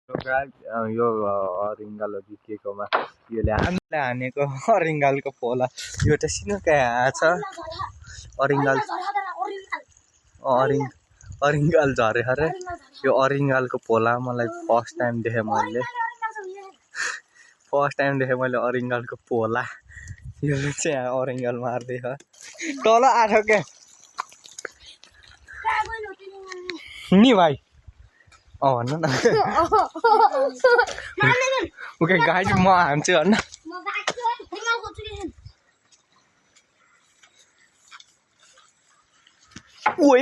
यो अरिङ्गाल झिकेकोमा योले हामीले हानेको अरिङ्गालको पोला यो त सिनुकै छ अरिङ्गाल झऱ्यो अरे यो अरिङ्गालको पोला मलाई फर्स्ट टाइम देखेँ मैले अरिङ्गालको पोला यसले चाहिँ अरिङ्गाल मार्दैछ तल आठ क्या नि भाइ भन्नु न ओके गाइस म हान्छु भन्न ओइ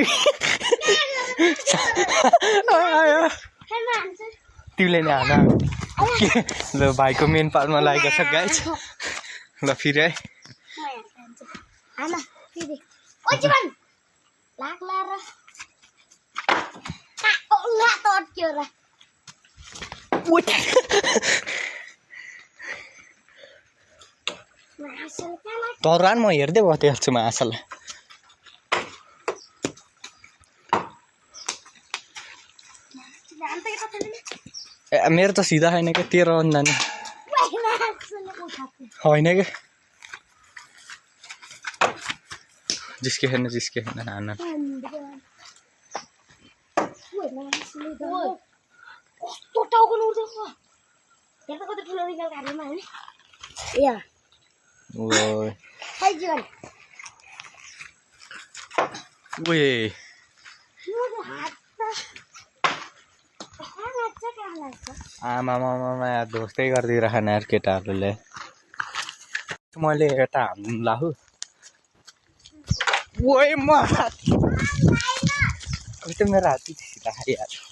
तिमीले नै हान ल भाइको मेन पार्टमा लागेको छ गाइस ल फेरि है तर म हेर्दै बसिहाल्छु माछालाई मेरो त सिधा छैन क्या तेरो अन्दानी होइन क्या जिस्के छैन हान आमा दोस्तै गरिदिइराख न यार केटाहरूले मैले यता हान्नु लाहु ओइ म मेरो हात यार